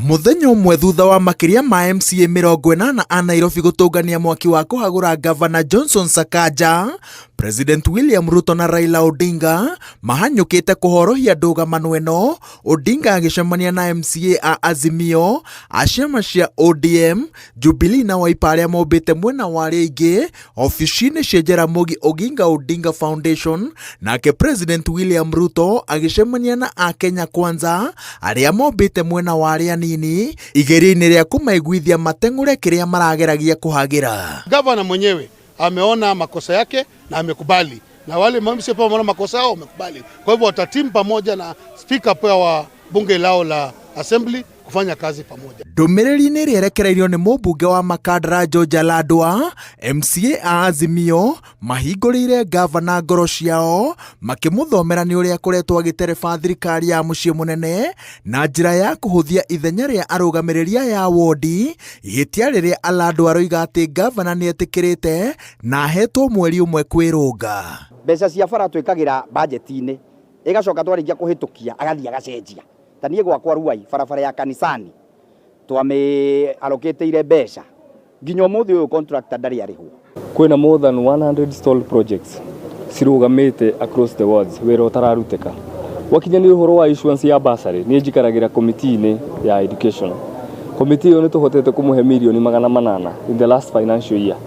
Mũthenya ũmwe thutha wa makĩria ma MCA 80 a Nairobi gũtũngania mwaki wa kũhagũra Gavana Johnson Sakaja, President William Ruto na Raila Odinga mahanyũkĩte kũhorohia ndũgamano ĩno, Odinga agĩcemania na MCA a Azimio, a ciama cia ODM, Jubilee na Wiper arĩa mombĩte mwena wa arĩa aingĩ obici-inĩ cia Jaramogi Oginga Odinga Foundation, nake President William Ruto agĩcemania na a Kenya Kwanza arĩa mombĩte mwena wa arĩa anini igeria-inĩ rĩa kũmaiguithia mateng'ũre kĩrĩa marageragia kũhagĩra. Gavana mwenyewe ameona makosa yake na amekubali, na wale MCA pia wameona makosa yao wamekubali. Kwa hivyo watatimu pamoja na speaker pia wa bunge lao la assembly kufanya kazi pamoja. Ndũmĩrĩri-inĩ ĩrĩa ĩrekereirio nĩ mũmbunge wa Makandara George Aladwa, MCA a Azimio mahingũrĩire ngavana ngoro ciao makĩmũthomera nĩ ũrĩa akoretwo agĩtereba thirikari ya mũciĩ mũnene na njĩra ya kũhũthia ithenya rĩa arũgamĩrĩri aya a wondi, ihĩtia rĩrĩa Aladwa aroiga atĩ ngavana nĩ etĩkĩrĩte na ahetwo mweri ũmwe kwĩrũnga. Mbeca cia bara twĩkagĩra bajeti-inĩ, ĩgacoka twarĩkia kũhĩtũkia agathiĩ agacenjia. Ta niĩ gwakwa Ruai, barabara ya kanisani twamĩ allocate mbeca nginya ũmũthĩ ũyũ contractor ndarĩ arĩhwo. Kwĩna more than 100 stalled projects cirũgamĩte across the wards, wĩra ũtararutĩka. Gwakinya nĩ ũhoro wa issuance ya bursary, niĩ njikaragĩra committee-inĩ ya education. Committee ĩyo nĩ tũhotete kũmũhe mirioni 800 in the last financial year,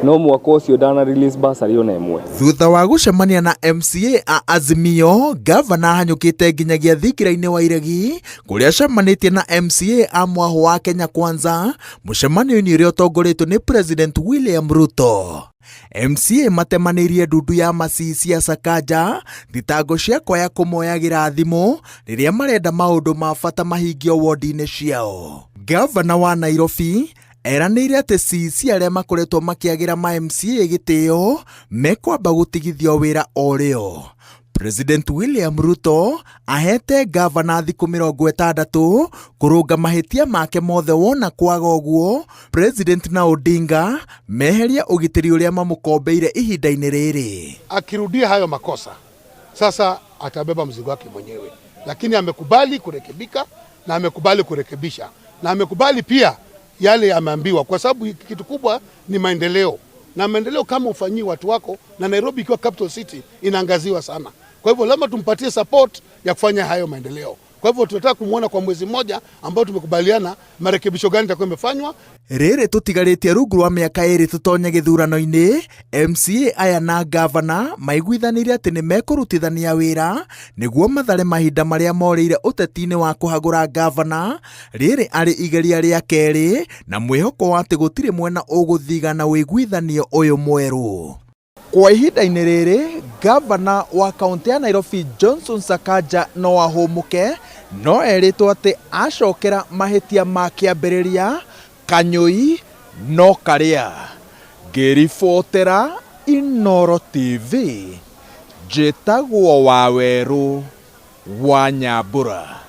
no mwaka ũcio ndana release bursary ona ĩmwe. Thutha wa gũcemania na MCA a Azimio, ngavana ahanyũkĩte nginyagia thingira-inĩ wa Iregi kũrĩa acemanĩtie na MCA a mwahũ wa Kenya Kwanza mũcemanio-inĩ ũrĩa ũtongoretio nĩ President William Ruto. MCA matemanĩirie ndundu ya macici ya Sakaja thitango cia kwaya kũmoyagĩra thimũ rĩrĩa marenda maũndũ ma bata mahingio wondi-inĩ ciao. Ngavana wa Nairobi eranĩire atĩ CEC arĩa makoretwo makĩagĩra ma MCA gĩtĩo mekwamba gũtigithio wĩra o rĩo. President William Ruto ahete ngavana thikũ 60 kũrũnga mahĩtia make mothe, wona kwaga ũguo President na Odinga meheria ũgitĩri ũrĩa mamũkombeire ihinda-inĩ rĩrĩ. Akirudia hayo makosa sasa atabeba mzigo wake mwenyewe, lakini amekubali kurekebika na amekubali kurekebisha na amekubali pia yale ameambiwa, kwa sababu kitu kubwa ni maendeleo, na maendeleo kama ufanyii watu wako, na Nairobi ikiwa capital city inaangaziwa sana. Kwa hivyo lazima tumpatie support ya kufanya hayo maendeleo. Kwa hivyo tunataka kumwona kwa mwezi mmoja ambao tumekubaliana marekebisho gani itakuwa imefanywa. Rĩrĩ tũtigarĩtie rungu rwa mĩaka 2 tũtonye gĩthurano-inĩ, MCA aya na ngavana maiguithanĩirie atĩ nĩ mekũrutithania wĩra nĩguo mathare mahinda marĩa morĩire ũteti-inĩ wa kũhagũra ngavana, rĩrĩ arĩ igeria rĩa kerĩ na mwĩhoko wa atĩ gũtirĩ mwena ũgũthiga na ũiguithanio ũyũ mwerũ. Kwa ihinda-inĩ rĩrĩ, ngavana wa kaũntĩ ya Nairobi Johnson Sakaja no ahũmũke, no erĩtwo atĩ acokera mahĩtia ma kĩambĩrĩria kanyũi no karĩa. Ngĩribotera Inooro TV, njĩtagwo Wawerũ wa Nyambura.